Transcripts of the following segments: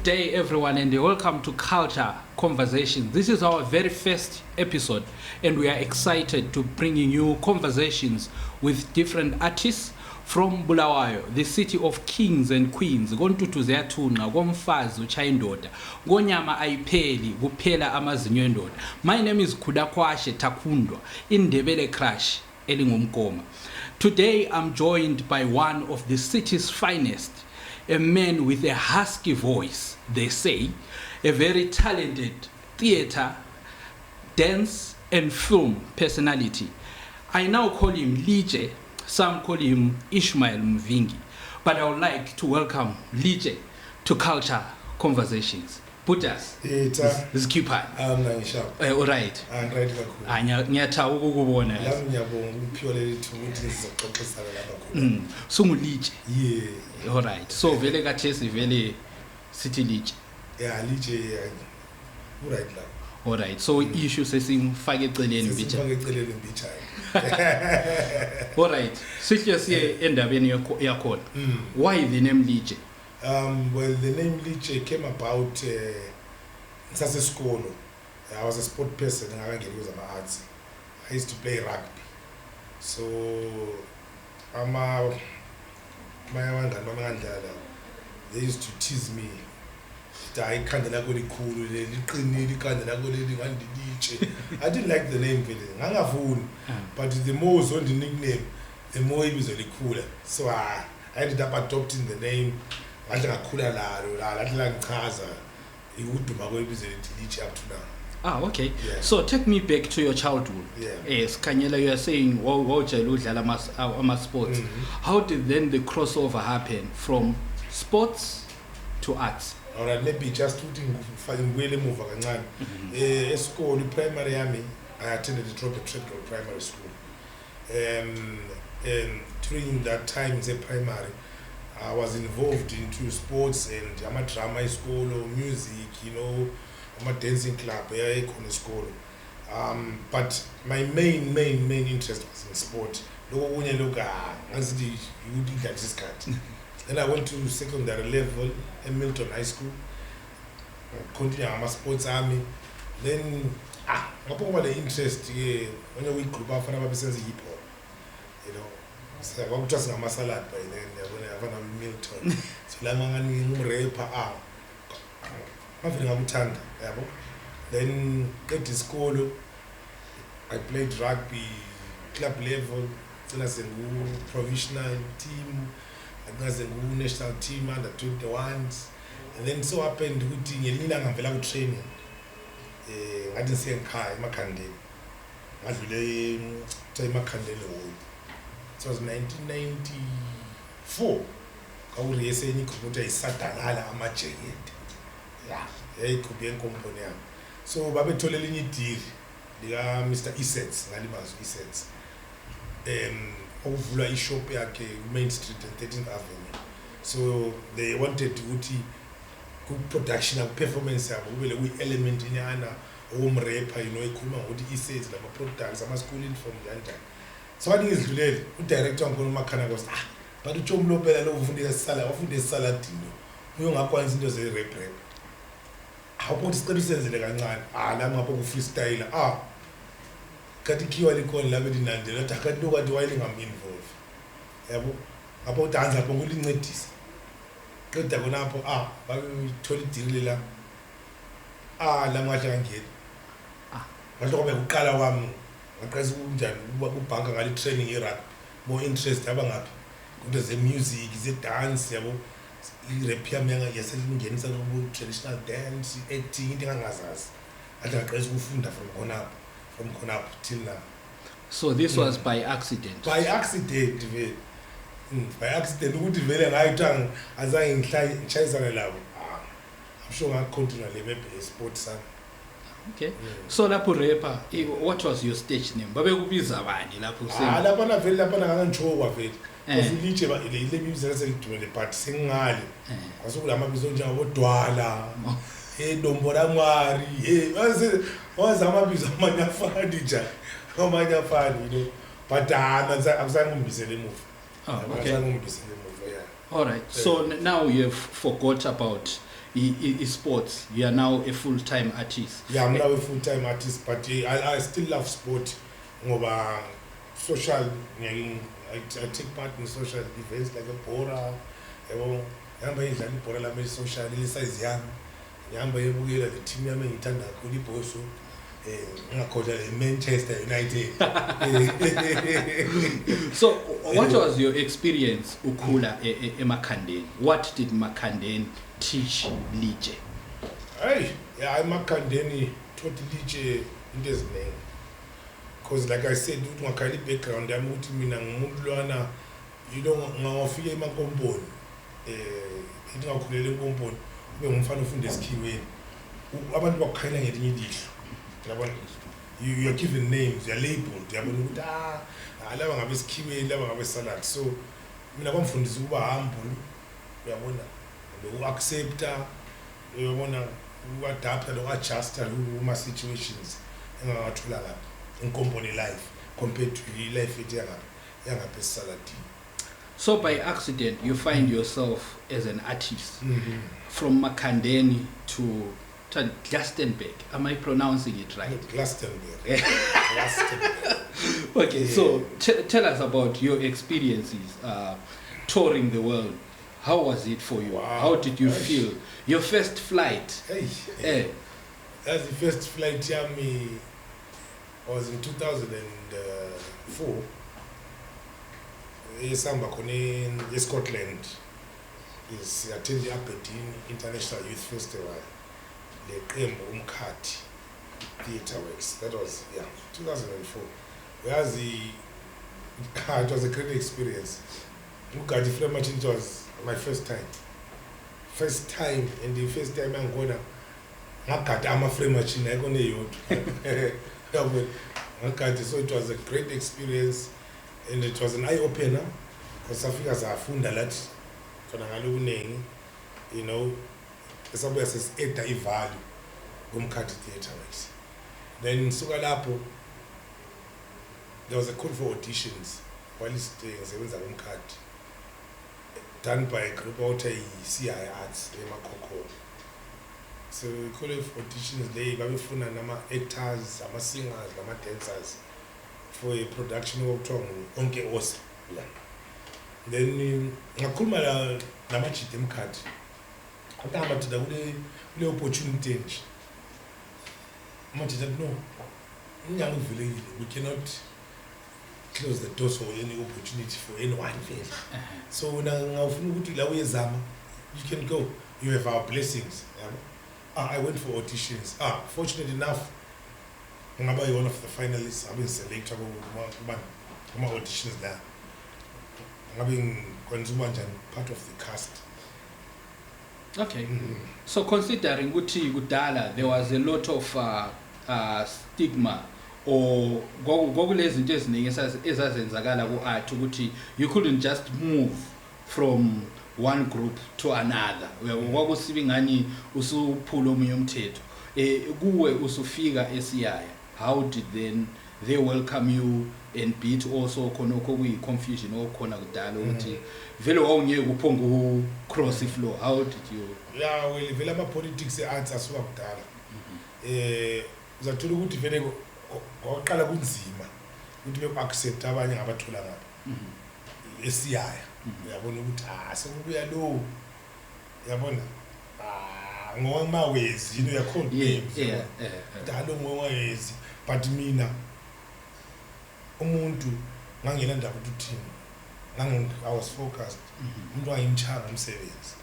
Day, everyone, and welcome to Culture Conversations. This is our very first episode, and we are excited to bringing you conversations with different artists from Bulawayo, the city of kings and queens. Kontuthu ziyathunqa, komfazi utshaya indoda, konyama ayipheli, kuphela amazinyo endoda. My name is Kudakwashe Takundwa, Indebele Crush elingumkoma. Today I'm joined by one of the city's finest, a man with a husky voice, they say, a very talented theater, dance, and film personality. I now call him Lije, some call him Ishmael Mvingi, but I would like to welcome Lije to Culture Conversations. Butas, Etha. Zikhipha. Mna ngisharp. All right. Angiright kakhulu. Ah, ngiyathaba ukukubona. Lami ngiyabonga ukuphiwa leli thuba ukuthi sizoxoxisana lapha khona. SunguLije. Yeah. All right. So vele kathesi vele sithi Lije. Yeah, Lije, yeah. Uright la. All right. So issue sesingifake eceleni mbija. Sesifake eceleni mbija. All right. Sihle siye endabeni yakhona. Why the name Lije? Well, the name Lije came about ngisasesikolo. I was a sport person ngakangeni kwezama arts. I used to play rugby. So ama maya abangani bami ngandlala labo, they used to tease me. Ukuthi hayi, ikhanda lakho likhulu leli, liqinile ikhanda lakho leli, ngandilitshe. I didn't like the name vele. Ngangafuni. But the more uzonda nickname, the more ibizo likhula. So I ended up adopting the name. Ngahle ngakhula lalo, la lahle langichaza ukuduma kwebizo elithi Lije up to now. Ah, okay. Yeah. So take me back to your childhood. Yeah. Sikhanyela, you are saying wawujayele udlala ama sports. How did then the crossover happen from sports to arts? Alright, maybe just ukuthi ngifake ngibuyele emuva kancane. Esikole primary yami, I attended the Robert Treadgold Primary School. And during that time in primary, I was involved into sports and ama drama esikolo, music, ama dancing club eyayikhona esikolo. But my main main main interest was in sport. Lokho kunye lokhu, ah, ngasithi ukuthi idlalisa isikhathi. Then I went to secondary level at Milton High School. Continue ngama sports ami. Then, ah, ngapho kuba le interest ke onye kuyigroup abafana babesenza hip hop. So kwakuthiwa singama salad by then, yabona, yafana Milton. So la ngani ngimrapper, ah. Ngavele ngakuthanda, yabo. Then qeda isikolo, I played rugby club level, gcina sengu provisional team, ngagcina sengu national team under 21s. And then so happened ukuthi ngelinye ilanga ngivela ku training. Ngathi ngisiye ngikhaya emakhandeni. Ngadlule kuthiwa emakhandeni hall. It was 1994. Kwakureyese enye igroup kuthiwa isadalala amajekete. Yeah, yayigroup yenkomponi yami. So babethole elinye idili lika Mr Isets, ngalimazi Isets. Okuvula ishop yakhe ku Main Street and 13th Avenue. So they wanted ukuthi ku production, ku performance yabo kube le kuyi element inyana okumrapper, ekhuluma ngokuthi Isets lama products, ama school uniform, kanjani. So bathi ngizidlulele, udirector wangikhona uMakhana was, ah, but uChomlo phela lo ufundisa sala, wafunda esaladini. Uyongakwanisa into ze rap rap. Awubona sicela usenzele kancane. Ah, la ngapho ku freestyle. Ah. Kathi khiwa likhona la belinandela athi akathi lo kanti wayelingam involve. Yabo. Ngapho udansa lapho kulincedisa. Qeda khonapho, ah, babethola idili la. Ah, la ngahle ngangena. Ah. Ngahle kwabe kuqala kwami ngaqalisa ukunjani ubhanka ngale training ye rugby. More interest yaba ngaphi? Into ze music, ze dance, yabo. I-rap yami yaselingenisa ku traditional dance, acting, into engangazazi. Ngahle ngaqalisa ukufunda from khonapho till now. So this was by accident. By accident vele. By accident ukuthi vele ngayithiwa azange ngishayisane labo. Ah, I'm sure ngacontinue le maybe le sport sami. Okay. So lapho rapper, what was your stage name? Babekubiza bani lapho Ah, laphana vele, laphana ngangangijokwa vele. Eh. Because ilitshe le bizo laselidumele, but sengingale. Kwasokulamabizo njengabodwala. Hey, dombo ramwari, hey, waze amabizo amanye afani nje. Amanye afani. But ah, akuzange ngimbizele emuva. Oh, okay. Akuzange ngimbizele emuva, yeah. All right. So now you have forgot about I-sports, you are now a full time artist. Yeah, I'm now a full time artist, but I still love sport ngoba social I take part in social events like ibhora, yabo. Ngihamba ngidlala ibhora lami eli-social, eli-size yami. Ngihamba ngiyobukela le team yami engiyithanda kakhulu, iBosso, ngingakhohlwa le-Manchester United. So what was your experience ukhula eMakhandeni? What did Makhandeni teach Litshe? Hey, yeah, eMakhandeni taught Litshe into eziningi, because like I said, ukuthi ungakhayela i-background yami, ukuthi mina ngumuntu lwana, ngawafika emankomponi, ithi ngakhulela enkomponi, ube ngumfana ufunda esikhiweni. Abantu bakukhayela ngelinye ilihlo, yabona. You are given names, you are labeled, yabona, ukuthi laba ngabe esikhiweni, laba ngabe salad. So mina kwamfundisa ukuba humble, uyabona, loku-accepta, uyabona, uku-adapta, loku-adjusta kuma-situations engangathola ngapha inkomponi life compared to i-life ethu yangapha esisaladini. So by accident you find yourself as an artist from Makhandeni to Glastonbury. Am I pronouncing it right? Glastonbury. Glastonbury. Okay, Yeah. so tell us about your experiences touring the world. How was it for you? Wow. How did you Eish. feel? Your first flight. Hey, Eh, that's the first flight yami was in 2004, esihamba khona eScotland, is attend i-Aberdeen International Youth Festival leqembu Umkhathi Theatre Works. That was, yeah, 2004. Uyazi, it was a great experience. Ugadi Flemachine, it was my first time, and the first time angikhona ngagada ama-frame machine, ayikona eyodwa, yabona, ngagada. So it was a great experience and it was an eye opener because safika safunda lathi khona ngalokuningi, esabuya sesi-adda i-value kuMkhathi Theatre Works. Then suka lapho there was a call for auditions while ngisebenza kuMkhathi, done by a group okuthiwa yi-CI Arts eMakhokho. So call for auditions le babefuna nama-actors, ama-singers, nama-dancers for a production okuthiwa ngu-Onke Osa. Yeah. Then ngakhuluma la namajida eMkhathi, athi amajida kule opportunity nje. Amajida athi, "No, umnyango uvulekile, we cannot close the doors for any opportunity for anyone vele. So wena ngawufuna ukuthi la uyezama, you can go, you have our blessings," yabo. I went for auditions. Fortunate enough ngaba one of the finalists, abe ngiselecta kuma-auditions la, ngabe ngikwanisa ukuba njani part of the cast. Okay. So considering ukuthi kudala there was a lot of stigma or kwakulezinto eziningi ezazenzakala ku-art, ukuthi you couldn't just move from one group to another. Uyabo, kwakusiba ingani usuphula omunye umthetho. Kuwe usufika esiyaya, how did then they welcome you, and beat also khonokho kuyi-confusion okukhona kudala ukuthi vele wawungeke uphonge u-cross floor? How did you Yeah, well, vele ama-politics e-arts asuka kudala. Uzathola ukuthi vele kwaqala kunzima ukuthi beku-accept abanye ngabathola ngapha esiyaya, uyabona, ukuthi sekubuya lo, uyabona, ngowamawezi, you're called names, uyabona. Dalo ngowawezi, but mina umuntu ngangenandaba ukuthi uthini. I was focused. Umuntu wangimchanga umsebenzi,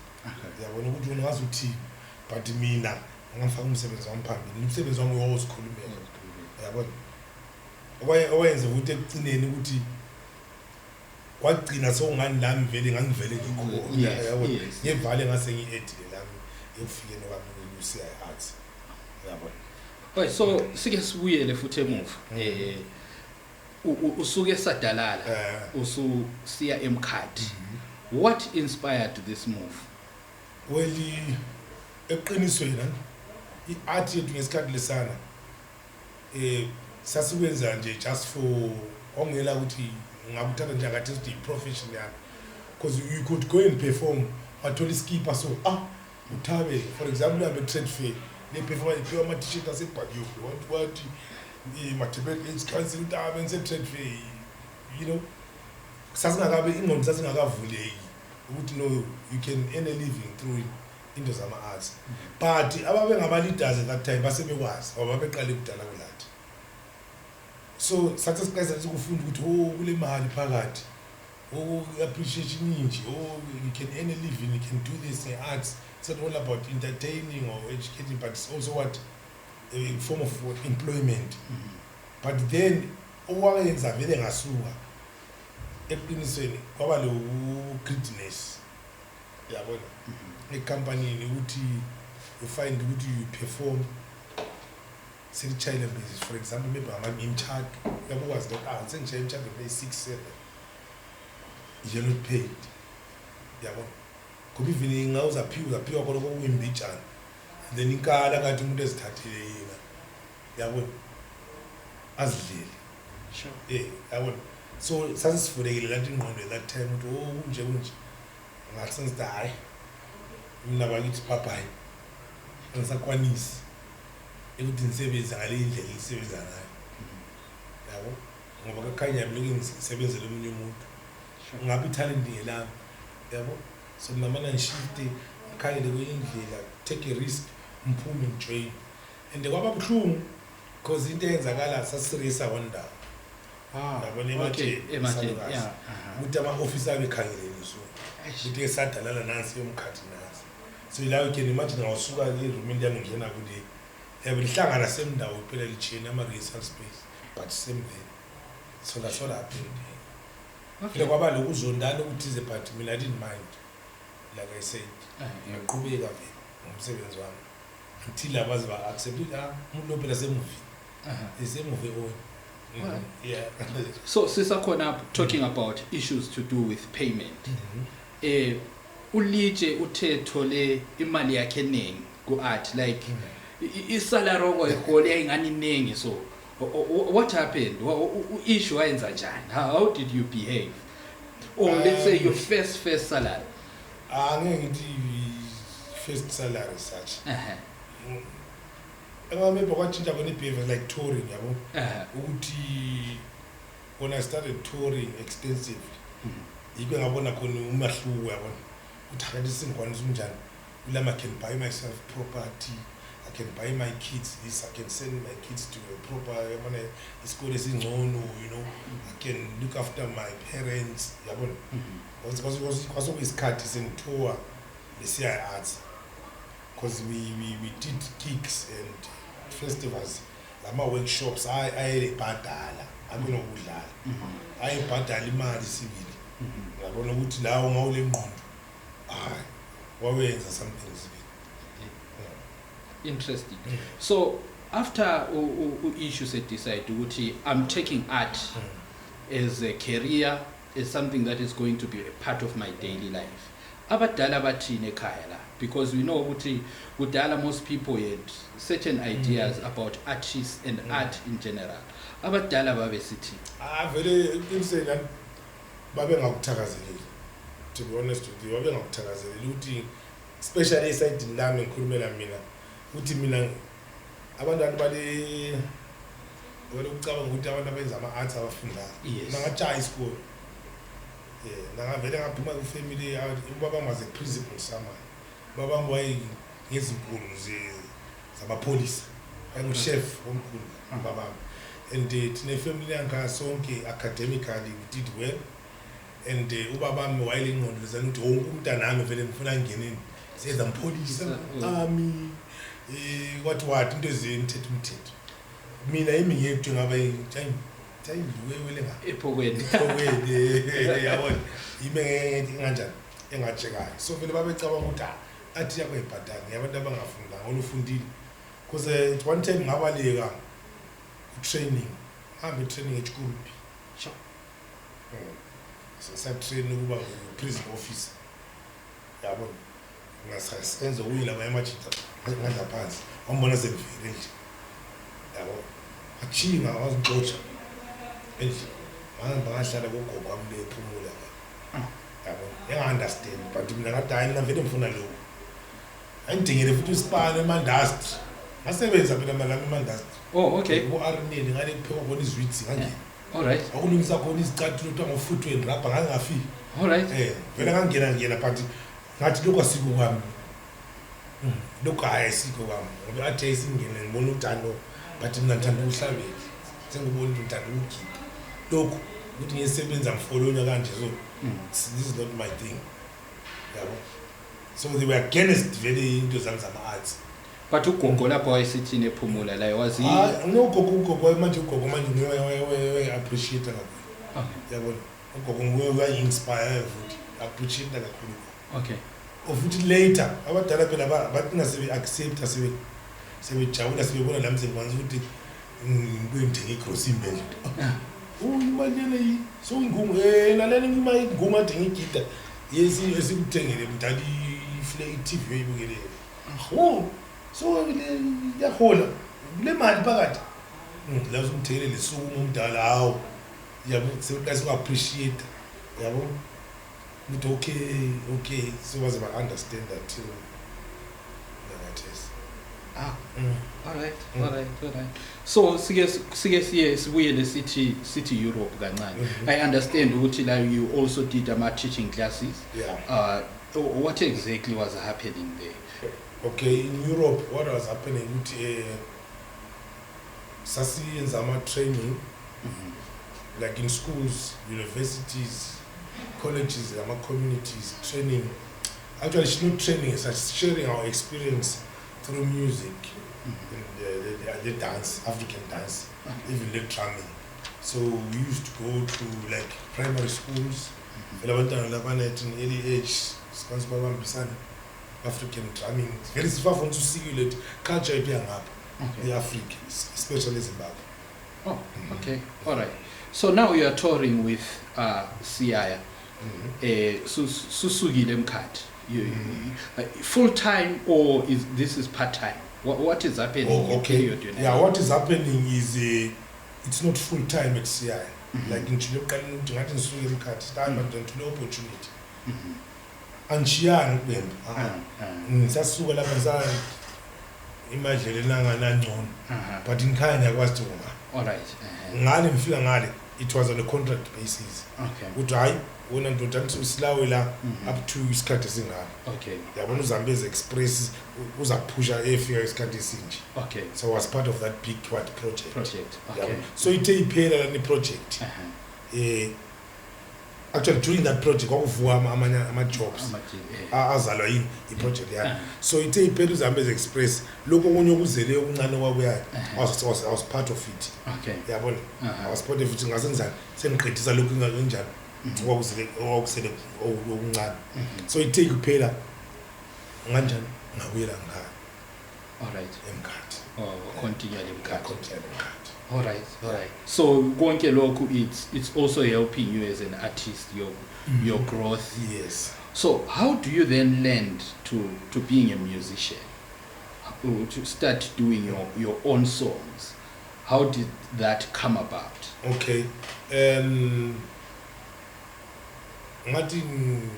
uyabona, ukuthi wena wazi uthini, but mina ngangifaka umsebenzi wami phambili, umsebenzi wami wawuzikhulumela, uyabona. Owayenza ukuthi ekugcineni ukuthi kwagcina sokungani lami vele ngangivele ngikhona, yabona, ngevale ngase ngi-edile lami ekufikeni kwami ku-CI Arts, uyabona. Okay, so sike sibuyele futhi emuva. Usuke sadalala ususiya eMkhathi. What inspired this move? Well, eqinisweni nani, i-art yethu ngesikhathi lesana sasikwenza nje just for ongela ukuthi ngakuthatha njengakathi ukuthi i-profession yami, because you could go and perform, wathola iskipa, so Uthabe, for example, uhambe trade fair le-performa, iphiwa ama-T-shirt asebhaliwe wathi Matabele AIDS Council, ukuthi abe ngise-trade fair. Sasingakabe ingqondo, sasingakavuleki ukuthi no, you can earn a living through into zama-arts, but ababengama-leaders at that time basebekwazi ngoba babeqale kudala kulathi. So sathi siqeda sikufunda ukuthi, oh, kule mali phakathi, oh, appreciation inje, oh, you can earn a living, you can do this in arts. It's not all about entertaining or educating, but it's also what a form of employment. But then okwayenza vele ngasuka eqinisweni kwaba lo greediness, yabona, ekampanini, ukuthi you find ukuthi you perform selitshayile busy, for example, maybe imitshato, uyabukwazi lokho, ah, sengishaye imitshato eyi-6, 7, you're not paid, yabona, ngoba even inga uzaphiwa, uzaphiwa khona kokuyimbijana, and then inkala ngathi umuntu ezithathele yena, yabona, azidlele. Yabona, so sasisivulekile lathi ingqondo at that time ukuthi, oh, kunje kunje. Ngathi sengithi hhayi, mina bakithi, bye-bye, angisakwanisi ukuthi ngisebenze ngale ndlela engisebenza ngayo, yabo, ngoba kakhanya lokhu ngisebenzela omunye umuntu, ngabe ithalente ngelami, yabo. So mina mana ngishifte, ngikhangele kwenye indlela, take a risk, ngiphume, ngijoyine, and kwaba buhlungu because into eyenzakala sasireyisa one ndawo. Yabona, ematsheni, ematsheni, isalukazi. Yeah. Ukuthi ama-ofisi abekhangelene, so ukuthi-ke sadalala nansi yomkhathi nansi, so la you can imagine ngawusuka erumini yami ngingena kule, yabe lihlangana same ndawo phela, litshiyene ama-rehearsal space but same thing. So that's what happened phela. Kwaba lokuzondana okuthize, but mina I didn't mind, like I said, ngaqhubeka vele ngomsebenzi wami until abaze ba-accept ukuthi, ah, umuntu lo phela semuvi, esemuve on. Alright. Yeah. So sisakhona talking about issues to do with payment, uLitshe uthe thole imali yakhe eningi ku-art, like isalary okwayihole yayingani iningi. So what happened? U-issue wayenza njani? How did you behave, or let's say your first salary? Angeke ngithi first salary such. Maybe kwatshintsha khona i-behavior, like touring, yabo, ukuthi when I started touring extensively, yikho ngabona khona umahluko, yabona, ukuthi akathi sengikwanisa unjani kulama, I can buy myself property, I can buy my kids this, I can send my kids to a proper, yabona, isikole esingcono, I can look after my parents, yabona. Kwasekuyisikhathi sengithowa lesiya arts because we did gigs and festivals, lama-workshops ayebhadala, akunokudlala, ayebhadala imali sibili. Ngabona ukuthi lawo ngawule ngqondo, hayi, wawenza something sibili. Interesting. So after u-issue sedecide ukuthi I'm taking art as a career, as something that is going to be a part of my daily life, abadala bathini ekhaya la? Because we know ukuthi kudala most people had certain ideas about artists and art in general. Abadala babesithi? Ah, vele eqinisweni nani babengakuthakazeleli, to be honest with you, babengakuthakazeleli ukuthi, especially esayidini lami, ngikhulumela mina, ukuthi mina abantu bale balokucabanga ukuthi abantu abenza ama-arts abafundayo. Mina ngatshaya isikolo, nangavele ngaphuma kwifamily, ubaba was a principal somewhere, ubaba wami waye ngezinkulu zamapholisa, wayenguchef omkhulu ubabami, and thina efamily yangikhaya sonke academically we did well, and ubabami wayelengqondo lezana ukuthi wonke umntanami vele ngifuna angeneni siyeza mpholisa, army, kwathi wathi into ezemthetho umthetho, mina yimi ngedwa ngaba ayidluwewele nga Ephokweni. Ephokweni, yabona, yimi enganjani engatshekayo. So vele babecabanga ukuthi, ah, athi yakwayibhadala ngiyabantu abangafundanga, olufundile, because at one time ngabaleka ku-training, ngihambe i-training eChikurubi. Satrain ukuba ngu-prison officer, yabona, ngasenza okunye lamanye amajita, ngadla phansi, wambona sengivele nje, yabo, achinga wazixotsha endlini, ngahamba ngahlala kogogo wami le ephumula, yabo, enga-understand, but mina ngathi hayi, mina vele ngifuna lokhu. Angidingele futhi usipane emandastri, ngasebenza phela malami emandastri. Oh, okay. Ku-arneli ngale kuphekwa khona izwitsi, ngangena. All right. Akulungisa khona izicathulo kuthiwa ngo-foot and rubber, ngangingafiki. All right. Vele ngangena ngena, but ngathi lokhu asikho kwami. Lokhu hhayi asikho kwami, ngoba athe isingene ngibona ukuthi ano, but mina ngithanda ukuhlabela, sengibona ukuthi ngithanda ukugida, lokhu ukuthi ngiyesebenza ngifolonya kanje, so this is not my thing, yabo. So they were against vele into zami zama-arts. But ugogo lapho wayesithini ephumula la, was he Hayi, no, ugogo manje, ugogo manje nguye waye-appreciate kakhulu. Yabona, ugogo nguye wayi-inspire futhi appreciate kakhulu. Futhi later abadala phela bathi sebe-accepta, sebejabula, sebebona lami sengikwanisa ukuthi ngibuye ngithenge igrosi imbele. Oh, imali lena so ingungu nalena ima ingungu ade ngigida yesi esikuthengele mdala ifle i-TV oyibukelele. Oh, so le iyahola kule mali phakathi. La usumthengele lesuku umdala, hawu, yabo, seku-appreciate, yabo, ukuthi okay, so baze ba-understand that till nakathesi. Ah, all right. All right, so sike siye sibuyele sithi Europe kancane. I understand ukuthi la you also did ama teaching classes. Yeah. What exactly was happening there? Okay, in Europe what was happening ukuthi sasiyenza ama-training like in schools, universities, colleges, ama-communities training. Actually, it's not training, it's like sharing our experience through music and the dance, African dance, even the drumming. So we used to go to like primary schools, vele abantwana labana at an early age sikwanisa babambisane African drumming, vele sifafuna ukuthi usikile ukuthi culture yethu yangapha e-Africa, especially eZimbabwe. Oh, okay. All right. So now you are touring with Siyaya. Susukile emkhathi. Full time or is this is part time? What is happening Oh, okay. Period, you know? Yeah, what is happening is it's not full time at CI. Like ngithule ekuqaleni ukuthi ngathi ngisuke emkhathi, hayi, but ngithule opportunity. Angishiyanga iqembu. Ngisasuka lapha ngisa imadleleni anganangcono. But ngikhaya ngiyakwazi ukuthi unga. All right. Ngale ngifika ngale, it was on a contract basis. Ukuthi hayi, wena ndoda, ngithi usilawe la up to isikhathi esingaka. Yabona, uZambezi Express uzaphusha efika isikhathi esinje. So I was part of that big what project. Project. Okay. Yabona? So ithe iphela lani project. Actually during that project kwakuvuka amanye ama-jobs azalwa yini i-project yami. So ithe iphela uZambezi Express, lokho okunye okuzeleyo okuncane kwabuyayo, I was part of it. Yabona? I was part of it, ngasenzani sengiqedisa lokhu kanjani okwakuzele okwakusele okuncane. So ithe kuphela kanjani ngabuyela ngikhaya All right. emkhathi. Oh, continue emkhathi. Ngacontinue emkhathi. All right. So konke lokhu it's also helping you as an artist, your growth. Yes. So how do you then land to being a musician? To start doing your own songs? How did that come about? Okay, ngathi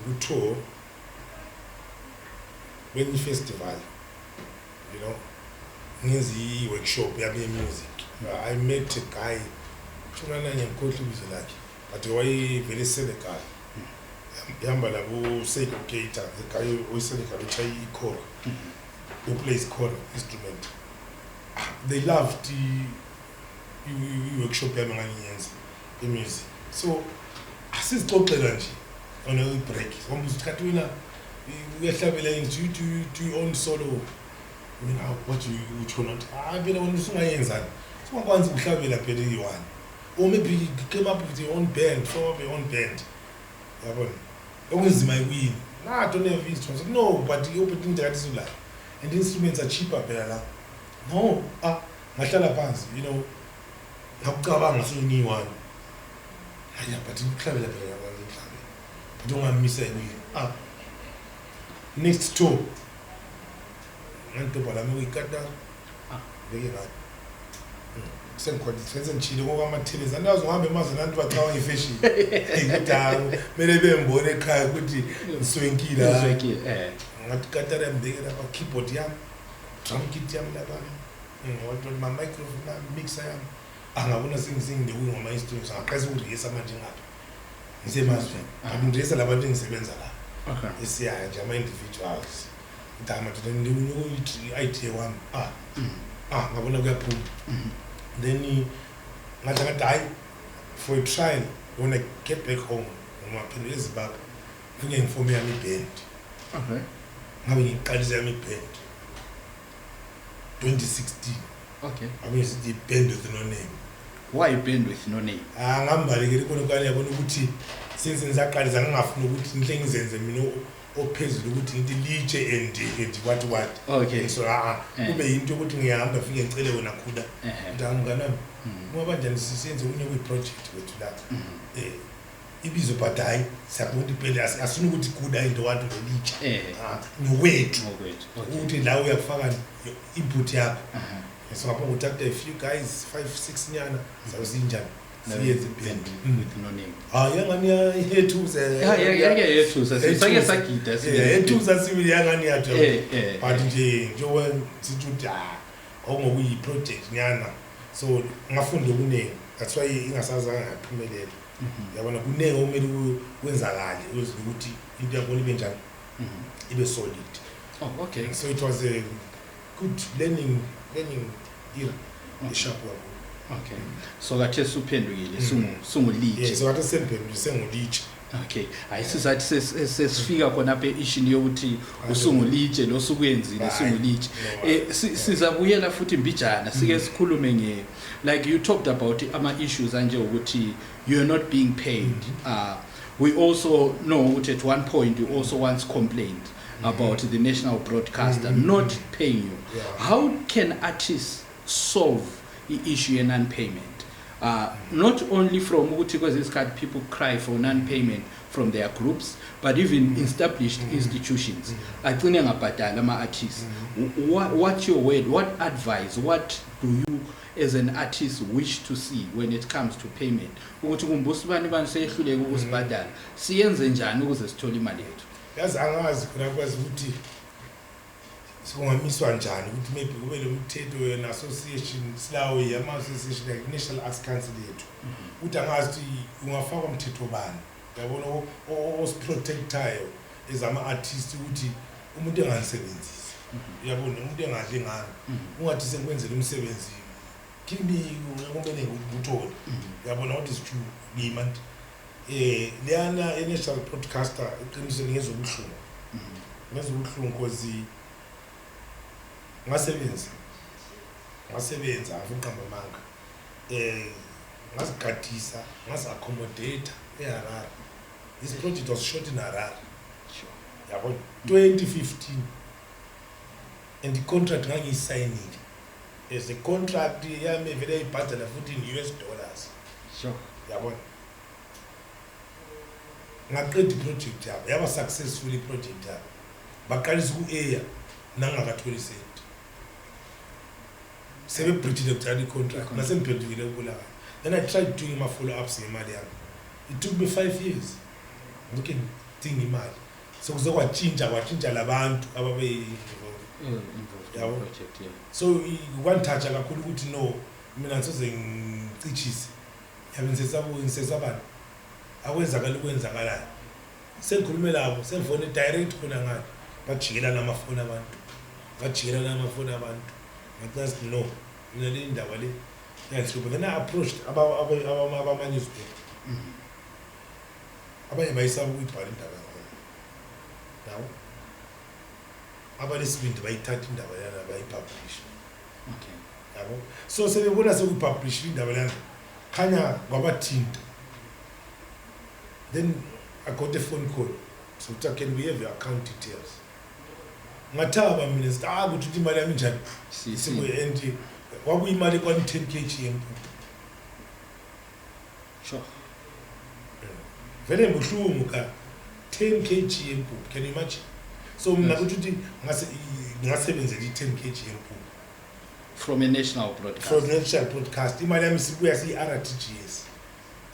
ku-tour kwenye festival, ngenza i-workshop yami ye-music, I met a guy, shonana ngiyamkhohlwa ibizo lakhe, but wayevele eSenegal, ihamba labo Sekou Keita, the guy oyiSenegal otshaya ikora, who plays kora instrument. They loved i-workshop yami engangiyenza i-music, so asizixoxela nje on a break, wambuza ukuthi kanti wena uyahlabela yini, do you own solo? Mina, what do you utsho not? Hayi phela wena usungayenzani, sungakwanzi ukuhlabela phela iyi-one, or maybe you came up with your own band, form up your own band, yabona, okunzima kuyini na, I don't have instruments. No, but i-opportunity kathi sulayo and instruments are cheaper phela la. No, ah, ngahlala phansi, ngakucabanga sengiyi-one, hayi, but ukuhlabela phela ngiyakwazi ukuhlabela, but ungamisa kuyini. Ah, next tour ngangidobha lami kuyikatara. Beke ngayo Sengikhona sengitshile ngokwama-tennis, andazi ngihambe emazweni antu bacabanga ifashion ukuthi hayi, kumele bengibone ekhaya ukuthi ngiswenkile. Ngiswenkile, eh. Ngathi katara yami beke lapha, keyboard yami, drum kit yami lapha, wathi ma-microphone yami, mixer yami. Angabona sengingama-instruments, ngaqalisa ukurihisa manje ngapha ngisemazweni, but ngirihisa labantu engisebenza la esiyaya nje, ama-individuals, ukuthi hayi madoda, i-idea wami, ah ngabona kuyaphuma. Then ngathi hhayi, for a trial, when I get back home, ngaphendula eZimbabwe, ngifike ngifome yami iband. Ngabe ngiqalisa yami iband 2016. Ngabe ngisithi i-band with no name. Why band with no name? Ah, ngambalekela ikhona kanye, yabona ukuthi since ngisaqalisa ngingafuni ukuthi ngihle ngizenze mina ophezulu, ukuthi ngithi litshe and what what. So ah, kube yinto ukuthi ngiyahamba, fike ngicele wena Khuda, ukuthi hayi mngani wami, ngoba kanjani sisenze okunye kuyi-project kwethu la, ibizo, but hayi, siyabona ukuthi phela asifuni ukuthi Khuda into wathi lelitshe. Ah, ngokwethu. Ngokwethu, okay. Ukuthi la uyakufaka input yakho. So ngapha ukuthi after a few guys, five six nyana, sabe sinjani, siyenze iband with no name. Hayi, yangani yethusa. Ya, yethusa, sake sagida. Yethusa sibili, yangani yathu. Eh. But nje njengoba sithi ukuthi ah, okungokuyi-project nyana, so ngafunda okuningi, that's why ingasazange ngaphumelela. Yabona, kuningi okumele kwenzakale ukuze ukuthi into yakhona ibe njani, ibe solid. Oh, okay. So it was a good learning era, esharp kakhulu. Okay, so kathi suphendukile, sungulitshe. Yeah, so kade semphendule, sengulitshe. Okay, hayi, sizathi sesifika khona apha e-ishini yokuthi usungulitshe lo sukwenzile. Hayi. Sungulitshe. No. Sizabuyela futhi mbijana, sike sikhulume nge, like you talked about ama-issues anje ukuthi you're not being paid. We also know ukuthi at one point you also once complained about the national broadcaster not paying you. How can artists solve i-issue ye-non-payment, not only from ukuthi kwezinye isikhathi people cry for non-payment from their groups, but even established institutions agcine ngabhadali ama-artists? What's your word, what advice, what do you as an artist wish to see when it comes to payment, ukuthi kumbe usibani bani seyehluleka ukusibhadala, siyenze njani ukuze sithole imali yethu? Yazi, angazi khona kwazi ukuthi kungamiswa njani, ukuthi maybe kube lo mthetho wena association silawo, ama-association like National Arts Council yethu, ukuthi angazi ukuthi ungafakwa mthetho bani, yabona, osiprotectayo as ama-artist, ukuthi umuntu enganisebenzisi, uyabona, umuntu engadli ngami, ungathi sengikwenzela umsebenzi kimi kumele ngikuthole, uyabona, what is true kimi manje. Leyana e-national broadcaster, iqinisweni ngezobuhlungu, ngezobuhlungu, cause ngasebenza, ngafuna uqamba amanga, ngazigadisa, ngazi-accommodate eHarare. This project was shot in Harare. Yabona, 2015, and i-contract ngangiyisayinile as a contract yami vele yayibhadala futhi in US dollars. Yabona, ngaqeda i-project yabo, yaba successful i-project yabo, baqalisa uku-air nangakatholi isenti, sebebridgile kudala i-contract, nasengiphendukile kubulakala. Then I tried doing ama-follow ups ngemali yami. It took me 5 years ngilokhu ngidinga imali, sekuze kwatshintsha labantu ababe-involved. Involved in Yabo. the project, yeah. So kwangithatha kakhulu ukuthi no, mina ngisoze ngicitshise, yabe ngisesabani, akwenzakala okwenzakalayo, sengikhulume labo, sengifone direct khona ngale, bajikelana amafoni abantu, bajikelana amafoni abantu, ngacina sithi no, mina le indaba le iyangihlupha. Then I approached abama-newspaper. Abanye bayisaba ukuyibhala indaba yakhona, yabo, abalesibindi bayithatha indaba lana bayipublish. Yabo, so sebebona sekuyipublish indaba lana, khanya kwabathinta. Then I got a phone call, so kuthiwa, "Can we have your account details?" Ngathaba mina, sithi ah, kuthi ukuthi imali yami njani. And kwakuyimali ekwani 10 kg yempuphu. Vele buhlungu ka 10 kg yempuphu, can you imagine? So mina kuthi ukuthi ngasebenzela i-10 kg yempuphu. From a national broadcast. From national broadcast, imali yami sibuya siyi-RTGS,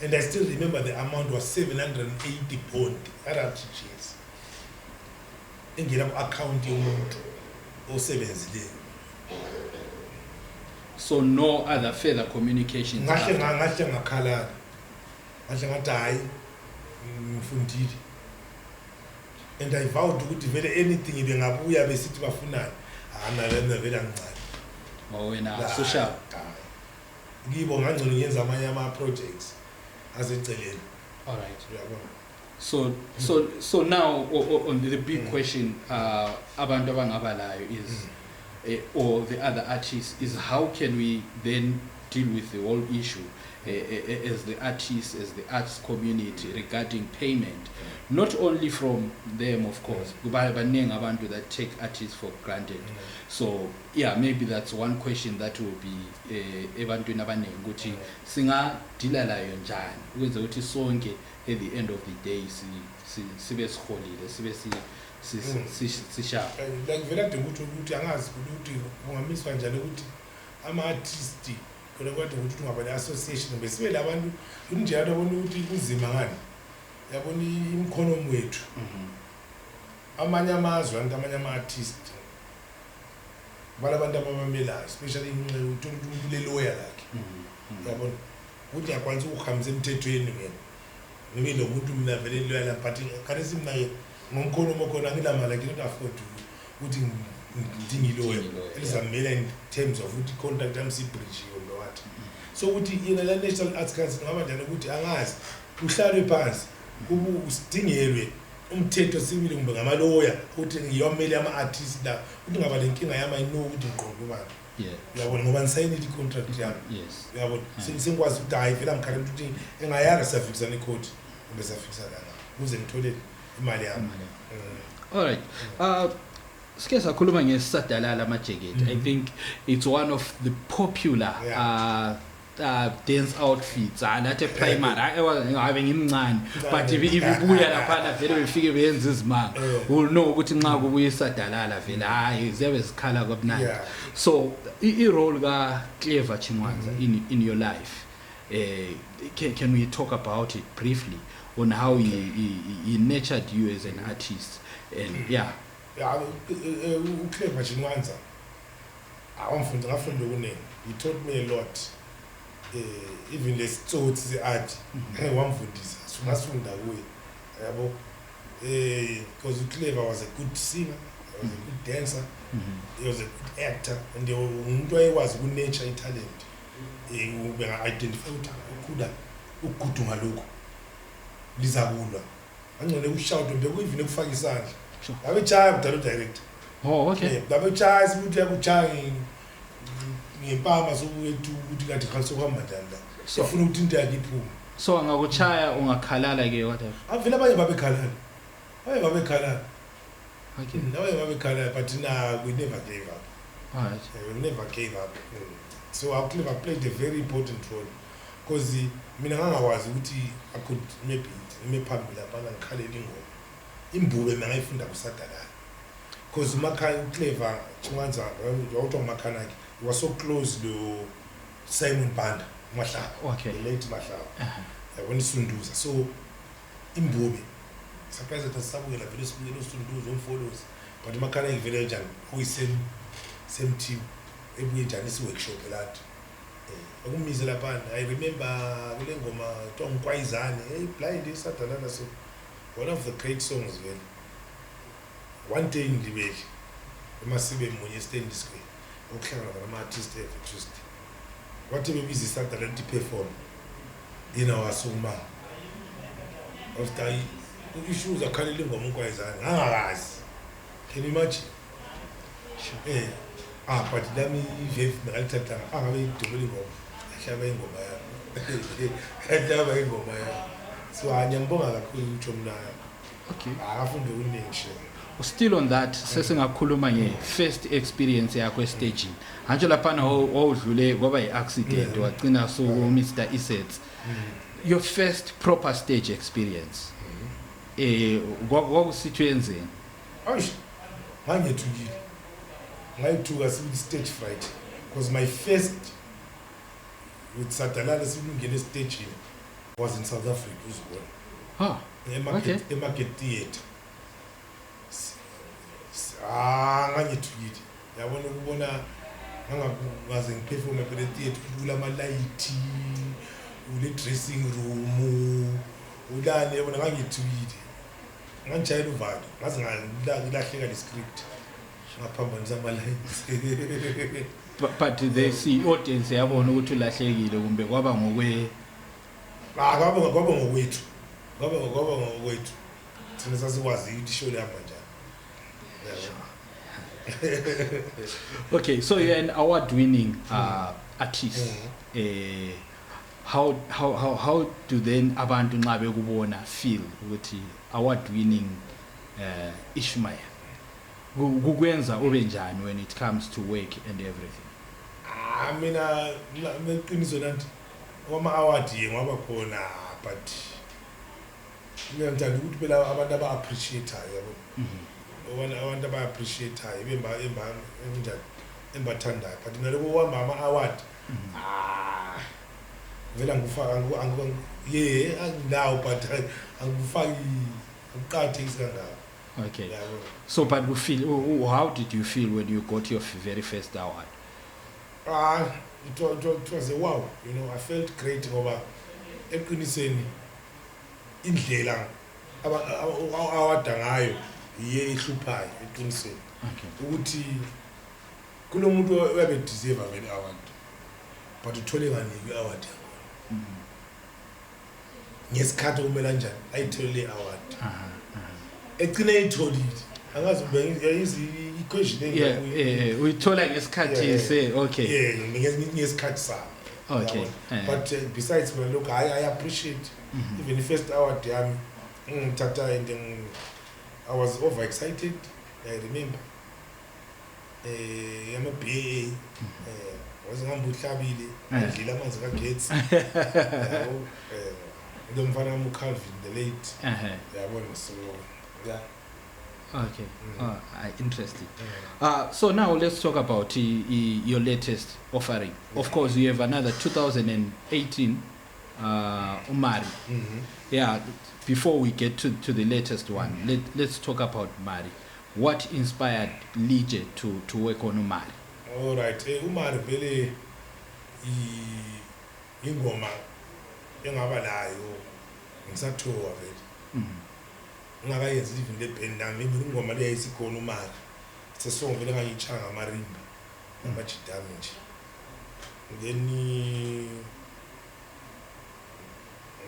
and I still remember the amount was 780 bond RTGS engena ku-akhawunti yomuntu osebenzileyo. So no other further communications Ngahle after? Ngahle ngakhalala, ngahle ngathi hhayi, ngifundile, and I vowed ukuthi vele anything bengabuya besithi bafunani, hayi mina vele angincane. Oh, wena social. Hayi, kibo ngangcono ngenza amanye ama-projects aseceleni. All right. Uyabona? So now on the big question abantu abangaba layo is or the other artists is, how can we then deal with the whole issue as the artists, as the arts community, regarding payment, not only from them, of course, kuba baningi abantu that take artists for granted. So yeah, maybe that's one question that will be ebantwini abaningi ukuthi singadila layo njani ukwenza ukuthi sonke at the end of the day sibe siholile, sibe sishap. Like vele ade ukuthi angazi ukuthi kungamiswa njani ukuthi ama-artist khona kade ukuthi ungaba ne-association besibe labantu kunjalo, yabona ukuthi kunzima ngani, yabona imkhonomi wethu. Amanye amazwe anti amanye ama-artist balabantu ababamelayo, especially inxe uthola ukuthi umuntu uleloya lakhe. Yabona ukuthi ngiyakwanisa ukuhambisa emthethweni mina ngibe lo muntu, mina vele iloya lami, but khathesi mina-ke ngomkhonomi okhona angilamali, I cannot afford ukuthi ngidinge iloya Ngidinge iloya. Elizamela in terms of ukuthi i-contract yami siyibridgiwe kumbe what. So ukuthi yena la National Arts Council ngaba njani ukuthi angazi kuhlalwe phansi kubu sidingelwe umthetho sibili kumbe ngamaloya ukuthi ngiyomele ama-artist la ukuthi ngaba le nkinga yami, I know ukuthi ngiqonde ubani. Uyabona, ngoba nisayinile i-contract yami. Uyabona? Sengikwazi ukuthi hhayi vele angikhalela ukuthi engayara siyafikisana ikhodi kumbe siyafikisana la ukuze ngithole imali yami. Imali. All right. Sike sakhuluma ngesadalala amajeketi. I think it's one of the popular dance outfits. Ah, nathi primary ngabe ngimncane, but ibibuya laphana vele befike beyenza izimanga. Will know ukuthi nxa kubuya isadalala vele hayi ziyabe zikhala kwabunandi. So i-role ka Clever Chimwanza in your life, can we talk about it briefly on how he nurtured you as an artist and yeah? Yeah, uClever Chimwanza awamfunda, ngafunda okuningi. He taught me a lot, even lesitsotsi se-art wamfundisa, ngasifunda kuye, yabo, because uClever was a good singer, he was a good dancer, he was a good actor, and umuntu wayekwazi uku-nurture i-talent, benga-identify ukuthi ukhuda ugudu ngalokhu liza kulwa angcono kushout bekuyive ekufaka isandla. Babechaya kudala udirector. Oh, okay. Babechaya sibuthi yakuchaya ngempama sokuwethu ukuthi kathi khali sokuhamba njani la. So efuna ukuthi into yakhe iphume. So angakuchaya ungakhalala ke whatever? Avele abanye babekhalala, abanye babekhalala. Abanye babekhalala, but na we never gave up. All right. We never gave up. So our Clever played a very important role because mina ngangakwazi ukuthi I could maybe ngime phambili laphana ngikhalele ingoma imbube mina ngayifunda kusadalala because umakhaya uClever Chimwanza wawuthiwa ngumakhanakhe, he was so close lo Simon Banda uMahlaba, the late Mahlaba. Yabona isunduza, so imbube surprise that sisabukela vele sibukela usunduza umfolozi, but umakhanakhe vele njani okuyi-same same team ebuye njani isi-workshop lathi akumise laphana. I remember kule ngoma kuthiwa ngikwayizane, hey blind isadalala, so one of the great songs vele. One day ngilibele emasibe munye eStanley Square okuhlangana nama-artist every Tuesday, wathi bebiza isadalala ukuthi perform, yena wasukuma after issues akhalela ingoma unkwayizane, ngangakazi, can you imagine? But lami iveve ngalithatha angabe idumile ingoma, yahlaba ingoma yami, yahlaba ingoma yami. So hayi, ngiyambonga kakhulu utsho mna. Akafunde okuningi she. Still on that, sesingakhuluma nge-first experience yakho estagini antsho laphana wawudlule kwaba yi-accident, wagcina so Mr Isets, your first proper stage experience, kwakusithi uyenzeni? Ayish, ngangethukile, ngayithuka sibili, stage fright. Because my first with Sadalala silungele estagini was in South Africa, uzibona. Oh. eMarket, eMarket Theatre. Ah, ngangithukile. Yabona ukubona ngangaze ngiperforme phela etheatre, kulamalayithi, ule dressing room, ulani, yabona ngangithukile. Ngangijayela uvalo, ngaze ngalahleka le script. Ngaphambanisa ama-lines. But they see audience yabona ukuthi ulahlekile kumbe kwaba ngokwe Ah, kwaba ngokwethu. Kwaba ngokwethu. Thina sasikwazi ukuthi ishow lihamba njani. Yabo. Okay, so you're an award winning artist. How do then abantu nxa bekubona feel ukuthi award winning Ishmael kukwenza ube njani when it comes to work and everything? Ah, mina iqiniso nanti kwama award ye ngaba khona, but mina ngithanda ukuthi phela abantu aba appreciate-ayo, yabo. Abantu aba appreciate-ayo bemba emba enjani embathandayo, but mina lokho kuhamba ama award, ah, vele angikufaka ye anginawo, but angikufaki, akuqakathekisi kangako. Okay. Yabo. So but you feel how did you feel when you got your very first award? Ah, it was a wow. I felt great ngoba eqinisweni indlela awada ngayo yiye ihluphayo eqinisweni. Ukuthi kunomuntu oyabe deserve vele award, but uthole nganikwe award yakhona ngesikhathi okumele kanjani ayithole le award. Egcine eyitholile, angazi bengiyizi i-question. Yeah, uyithola ngesikhathi se, okay. Yeah, ngesikhathi sami. Okay. Yabona. But besides mina lokhu, I appreciate even the first award yami ngithatha and I was overexcited. I remember yama BAA, waze ngihamba uhlabile adlile amanzi kagetsi, yabo, lo mfana wami uCalvin the late, yabona, so yeah. Okay. Interesting. So now let's talk about your latest offering. Of course, you have another 2018 Umari. Yeah, before we get to the latest one, let's talk about Mari. What inspired Lije to work on Umari? All right, Umari vele ingoma engaba nayo ngisathowa vele. Ngingakayenzi even le band nami, ingoma le yayisikhona Umari. It's a song vele engangiyitshaya ngamarimba namajidami nje. Then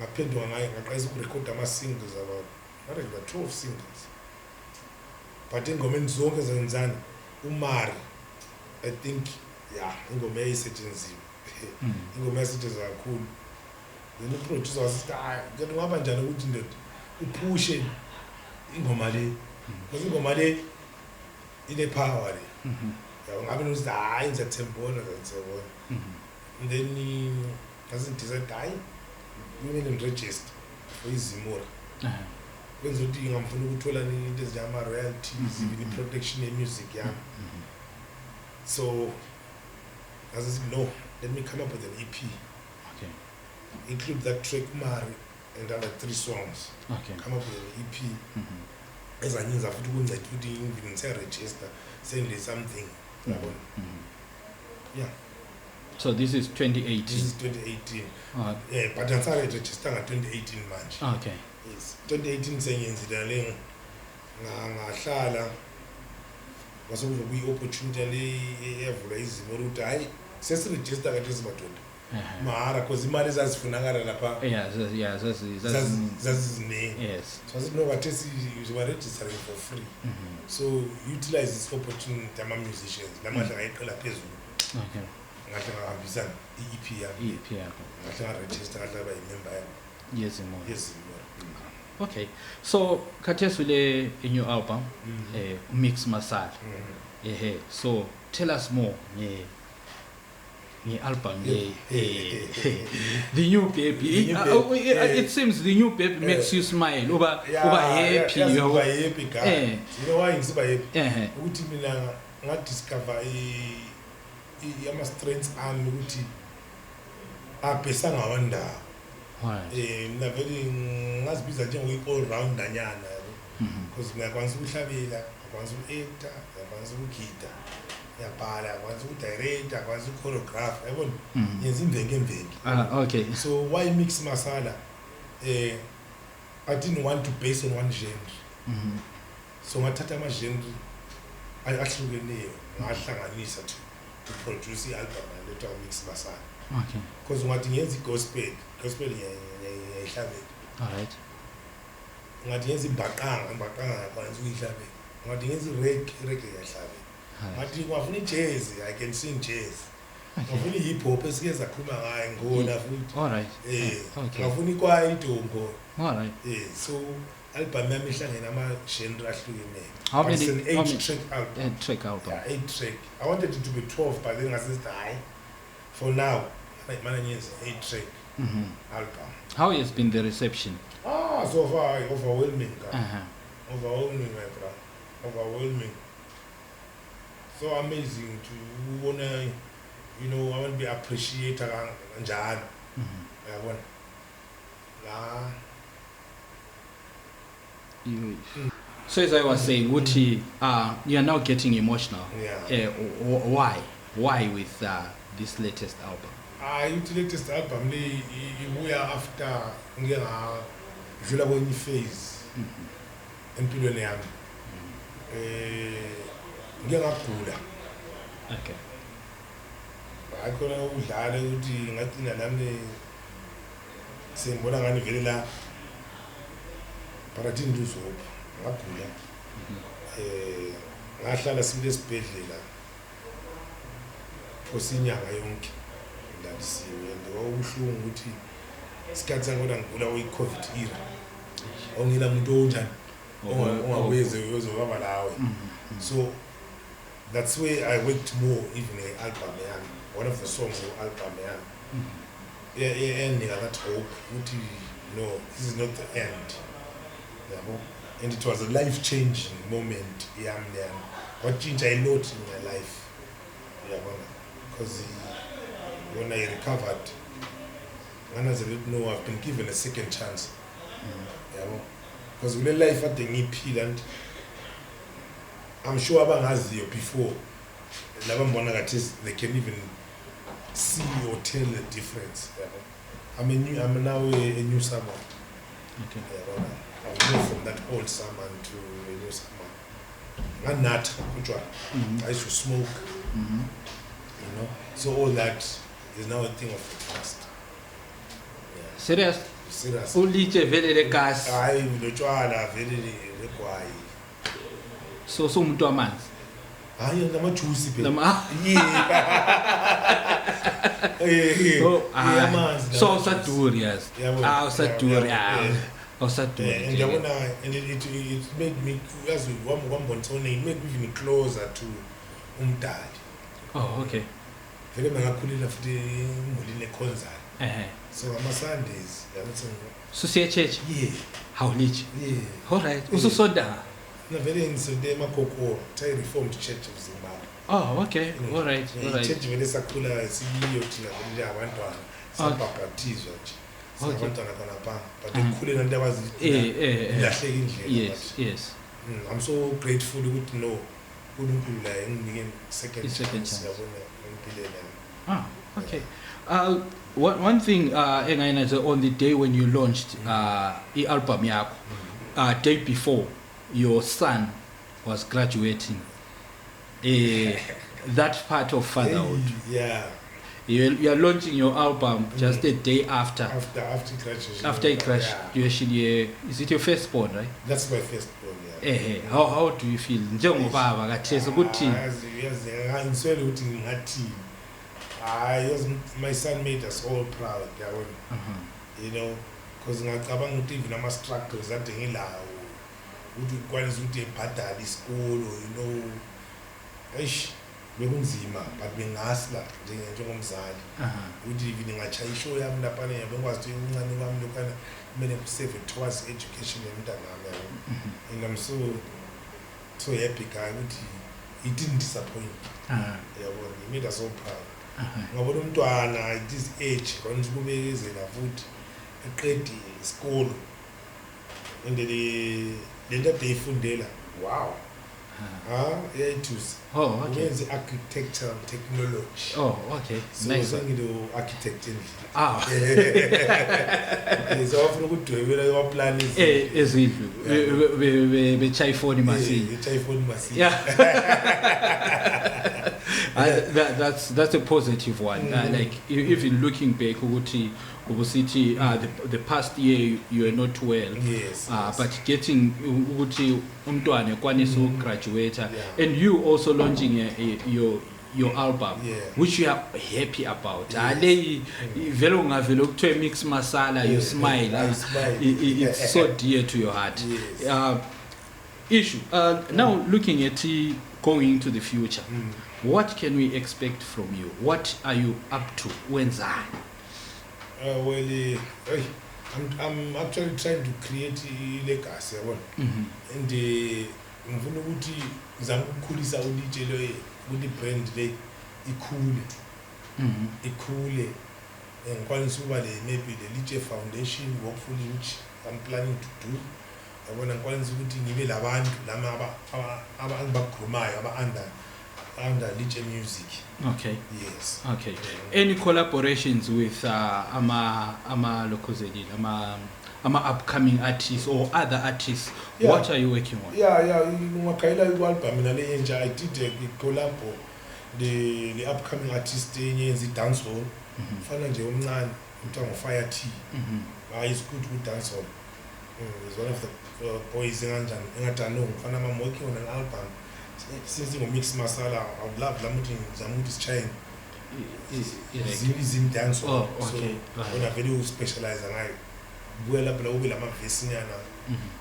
ngaphenduka ngayo ngaqalisa ukurekhoda ama-singles, about not about 12 singles, but engomeni zonke zenzani Umari, I think, yeah, ingoma eyayisetshenziwe, ingoma eyasetshenziswa kakhulu. Then uproducer wasithi, hayi, kanti kungaba njani ukuthi ndoda uphushe ingoma le, because ingoma le ine-power le. Yabo, ngabe nokuthi hayi, ngiyathembona, ngiyathembona. And then ngase ngidecide, hayi, kumele ngiregister for iZimura, kwenza ukuthi ngamfuna ukuthola into ezinjengama-royalties, even i-protection ye-music yami. So ngase sithi, no, let me come up with an EP, include that track Mari and other three songs, come up with an EP ezanyenza futhi ukunceda ukuthi even ngise-register sendile something, yabona. Yeah. So this is 2018. This is 2018. Yeah, but angisaregister nga-2018 manje. Yes, 2018 sengiyenzile le, ngahlala kwase kuzobuya i-opportunity le eyavula izimo ukuthi hhayi, sesiregister kanje simadoda mahara, cause imali ezazifunakala lapha Yeah, zaziziningi. So asithi no, kathesi we are registering for free, so utilize this opportunity, ama-musicians namahle ngayiqela phezulu. Ngahle ngahambisana i-EP yami. EP yakho. Ngahle ngaregister, ngahle ngaba yimember yami yeZimura. yeZimura. Okay. So khathesi ule a new album, Mix Masala. Ehe. So tell us more nge album le, the new baby. The new baby. It seems the new baby makes you smile. Uba happy. Yazi, Yabo. uba happy guy. You know why ngisiba happy? Ukuthi mina ngadiscover Ama-strengths ami ukuthi abhesanga wandawo. Alright. Mina vele ngazibiza njengoyi-all rounder nyana, yabo, because ngiyakwanisa ukuhlabela, ngiyakwanisa uku-acta, ngiyakwanisa ukugida, ngiyabhala, ngiyakwanisa ukudirecta, ngiyakwanisa ukuchoreograph, yabona, ngenza imvenge emvenge. Ah, okay. So why Mix Masala? I didn't want to base on one genre, so ngathatha ama-genre ahlukeneyo, ngahlanganisa to produce i-album lethiwa Mix Masala, because ungathi ngenza i-gospel, gospel ngiyayihlabela. All right. Ungathi ngenza imbaqanga, imbaqanga ngiyakwanisa ukuyihlabela. Ungathi ngenza i-reggae, i-reggae ngiyahlabela. Alright. Ngathi ungafuna i-jazz, I can sing jazz. Ngafuna i-hip hop esike sakhuluma ngayo, ngona futhi. All right. Ngafuna ikwaito, ngona. All right. So album yami ihlangene ama-genre ahlukeneyo. How But it's many an how eight many track album. Eight track album. Yeah, eight track. I wanted it to be 12, but then ngasithi hayi, for now mana ngiyenze eight track album. How has been the reception? Ah, so far overwhelming, guy. Overwhelming, my brother, overwhelming. So amazing to ubona, abantu be-appreciate kanjalo, uyabona la. So as I was saying, ukuthi, you are now getting emotional. Yeah. Why with this latest album? Hayi, uthi latest album le ibuya after ngike ngadlula kwenye phase empilweni yami. Ngike ngagula. Hayi, khona ukudlala ukuthi ngagcina nami sengibona ngani vele la, but I didn't lose hope. Ngagula, ngahlala sibili esibhedlela phose inyanga yonke ngilaliswe, and kwakubuhlungu ukuthi isikhathi sangikhona ngigula kuyi-COVID era, ongela muntu onjani ongakwenzi uyozobaba lawe. So that's where I worked more, even nge-album yami, one of the songs ku-album yami eyanika that hope ukuthi no, this is not the end, yabo. And it was a life changing moment yami leyami, kwatshintsha a lot in my life, uyabona, because when I recovered ngananzelela ukuthi no, I've been given a second chance, yabo, because kule life ade ngiyiphila, and I'm sure abangaziyo before laba mbona kathi they can even see or tell the difference, yabo. I'm now a new someone. Yabona, I've moved from that old someone to a new someone. Nganatha utshwala. I used to smoke, so all that is now a thing of the past, yeah. Serious? Serious. Ulitshe vele legasi. Hayi, notshwala vele, legwayi. So sumuntu wamanzi. Hayi, namajuice phela. Nama Eh. Oh, ah, amanzi. So awusaduri, yazi. Yabo. Ah, awusaduri. Yabo, Ah, awusaduri. And yabona, and it made me, yazi, wambonisa, it made me even closer to umdali. Oh, okay. Vele bengakhulela futhi emulini ekhonzayo. So ama-Sundays yakuthi So siye church. Yeah. Hawulitshe. Yeah. All right. Ususonda. Mina vele ngisonte eMagogo, kuthiwa i-Reformed Church of Zimbabwe. Oh, okay. All right. All right. I-church vele sakhula siyiyo thina vele njengabantwana, sabhabhathizwa nje singabantwana khonapha, but ekukhuleni abantu abazi ilahleka indlela. But, I'm so grateful ukuthi no, uNkulunkulu la enginike second I-second chance, chance. yabona, empilweni yami. Ah, okay. One thing engayinazo, on the day when you launched i-album yakho, day before your son was graduating, that part of fatherhood. Hey, yeah. You are launching your album just a day after. After graduation. After Yeah. graduation, yeah. Is it your firstborn, right? That's my firstborn, yeah. How do you feel? Njengobaba kathesi ukuthi Ah, yazi, ngiswele ukuthi ngingathini. Hayi, yazi, my son made us all proud, yabona. Because ngacabanga ukuthi even ama-struggles ade ngilawo ukuthi ukwanise ukuthi ebhadale isikolo, eish, bekunzima, but bengasila njengomzali ukuthi even ngingatshaya ishow yami laphana, bengikwazi ukuthi uncane kwami lokhana kumele kusave towards education yomntanami, yabo. And I'm so so happy guy ukuthi He didn't disappoint. Yabona, he made us all proud. Ngabona umntwana at his age kwanisa ukubekezela futhi eqede isikolo and le nto ade eyifundela, wow, ha, iyayithusa. Oh, okay. Uyenze architectural technology. Oh, okay. So Nice one. sengilo-architect endlini. Ah. So wafuna ukudwebela amaplani. Ezindlu. Betshaya ifoni masinya. Etshaya ifoni masinya. Yeah. That's a positive one. Like even looking back ukuthi ubusithi the past year you were not well. Yes. But getting ukuthi umntwana ekwanisa ukugraduate and you also launching your album, which you are happy about. Yes. Ale vele ungavele ukuthiwe Mix Masala, you smile. I smile. It's so dear to your heart. Yes. Issue. Now looking at going into the future, what can we expect from you? What are you up to? Wenzani? Well, hey, I'm actually trying to create a legacy, yabona. And ngifuna ukuthi ngizame ukukhulisa uLitshe lo, ukuthi brand le ikhule. Ikhule. Ngikwanisa ukuba le maybe le Litshe Foundation, hopefully, which I'm planning to do. Yabona, ngikwanisa ukuthi ngibe labantu lama aba engibagroomayo aba under Litshe Music. Okay. Yes. Okay. Any collaborations with ama lokhuzeli, ama upcoming artists or other artists? Yeah. What are you working on? Yeah, ungakhayela ku-album mina le entsha, I did a collab the upcoming artist enye yenza i-dancehall. Fana nje omncane kuthiwa ngu-Fire T. Hayi, is good ku-dancehall. He's one of the boys enganjani engathi no, mfana, I'm working on an album. Since ingo-Mix Masala, I would love lami ukuthi ngizame ukuthi sishaye izim dancehall. Oh, okay. So wona vele uspecialize ngayo. Buya lapho la ube lamavesinyana.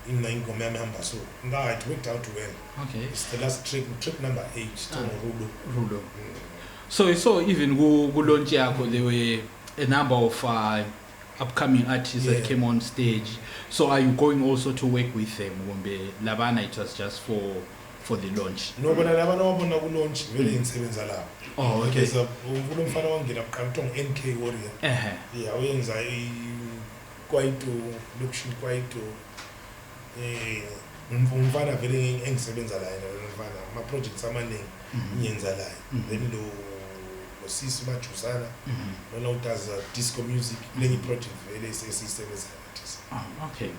Mina ingoma yami ihamba so. No, it worked out well. Okay. It's the last track, track number 8, Ah. Rudo. Rudo. So even ku launch yakho there were a number of upcoming artists that came on stage. So are you going also to work with them? Kumbe labana it was just for the launch? No, bona labana wabona ku launch vele ngisebenza lapho. Oh, okay. There's a umfana wangena kuqala kuthiwa ngu-NK Warrior. Yeah, uyenza kwaito, lokshin kwaito. Umfana vele engisebenza la yena lo mfana, ama projects amaningi ngiyenza la. Then lo sisi Majusana, lona udoes disco music, lenye project vele esiyisebenza nathi. Oh, okay.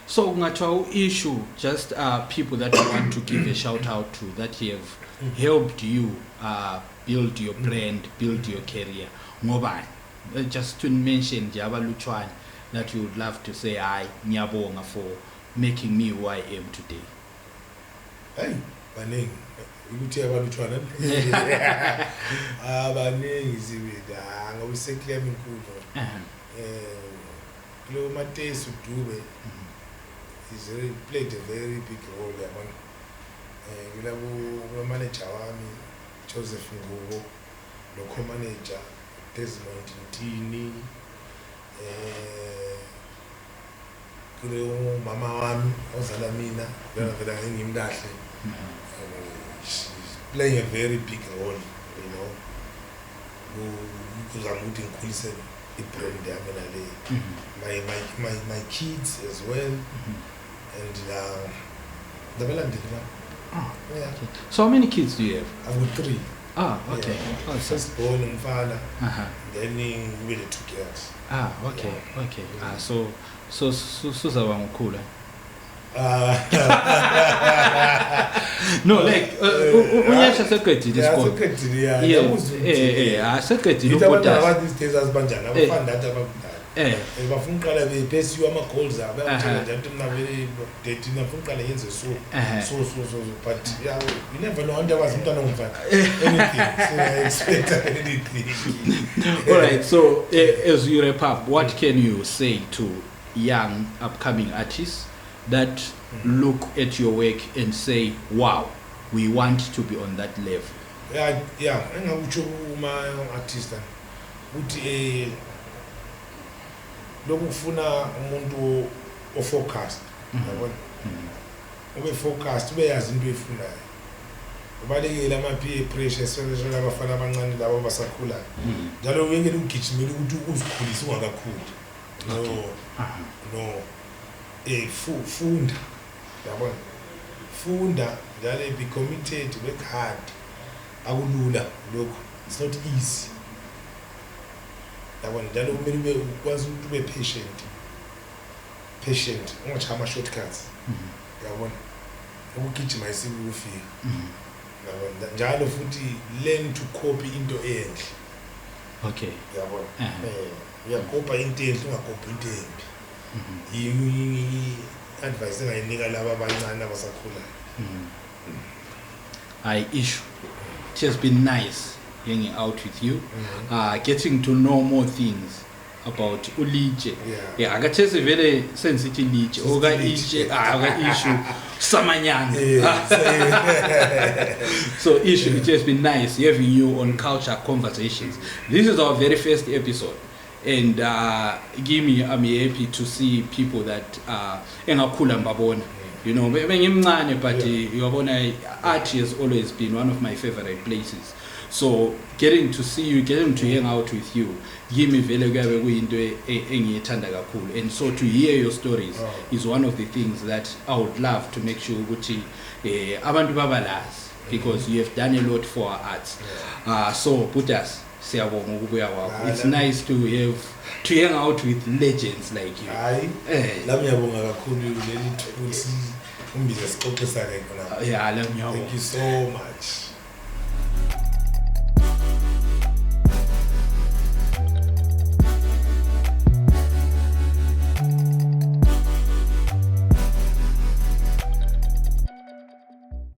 So ungathiwa u-issue just people that you want to give a shout out to that have helped you build your brand, build your career. Ngobani? Just to mention nje abalutshwane that you would love to say hi, ngiyabonga for making me who I am today. Hey, baningi. Ukuthi abalutshwane. Abaningi sibili. Ah, ngoba isekli yami inkulu. Lo Matesu Dube is really played a very big role yabona. Kulabo kulo manager wami Joseph Ngubo, lo co-manager Desmond Ntini, kulo mama wami ozala mina, vele vele ngimlahle. She's playing a very big role, you know. Kuzama ukuthi ngikhulise i-brand yami nale. My kids as well. And nabalandeli bami. Yeah. Okay. So how many kids do you have? I've got 3. Okay. Yeah. Oh, so First born umfana, then kube the 2 girls. Okay. Yeah. Okay. So suzaba ngukhula. No, like, unyasha seqedile Yeah, isikole. seqedile, yeah. Yeah, Ngiyakuzwa ukuthi aseqedile Ngithi abantwana ubodasi. ba these days azibanjani, abafana nathi abakudala. Bafuna uqala be-pursue ama-goals abo, bayakutshela nje ukuthi mina vele daddy, ngifuna uqala ngenze so, so, so, so, so. But yeah, you never know, abantu abazi umntwana ongumfana. Anything. So I expect anything. All right, so as you wrap up, what can you say to young upcoming artists that look at your work and say, wow, we want to be on that level? Yeah, yeah, engakutsho kuma young artist ukuthi lokhu kufuna umuntu o-focused, yabona? Ube focused, ube yazi into oyifunayo. Ubalekele ama-peer pressure, especially abafana abancane labo abasakhulayo. Njalo uyekele ukugijimela ukuthi uzikhulise ungakakhuli. No. No, funda, yabona, funda njalo, be committed, work hard. Akulula lokhu, it's not easy, yabona. Njalo kumele ube ukwazi ukuthi ube patient, ungatshaya ama-shortcuts, yabona. Ukugijima isikufika, yabona. Njalo futhi learn to copy into enhle, yabona. Uyakopa into enhle, ungakopi into embi. I-advice engayinika laba abancane abasakhulayo. Hayi, Issue, it has been nice hanging out with you, getting to know more things about uLitshe. Yeah, akathesi vele sensithi Litshe oka Litshe. Itshe, ah, oka Issue Samanyanga. So Issue, it has been nice having you on Culture Conversations. This is our very first episode and kimi I'm happy to see people that engakhula ngibabona, bengimncane, but uyabona, art has always been one of my favorite places, so getting to see you, getting to hang out with you, kimi vele kuyabe kuyinto engiyithanda kakhulu. And so to hear your stories is one of the things that I would love to make sure ukuthi abantu babalazi, because you have done a lot for our arts. So Budas, siyabonga ukubuya kwakho. Ah, It's nice to have to hang out with legends like you. Hayi, lami ngiyabonga kakhulu leli thuba ukuthi umbize sixoxisane khona. Yeah, la ngiyabonga. Thank you so much.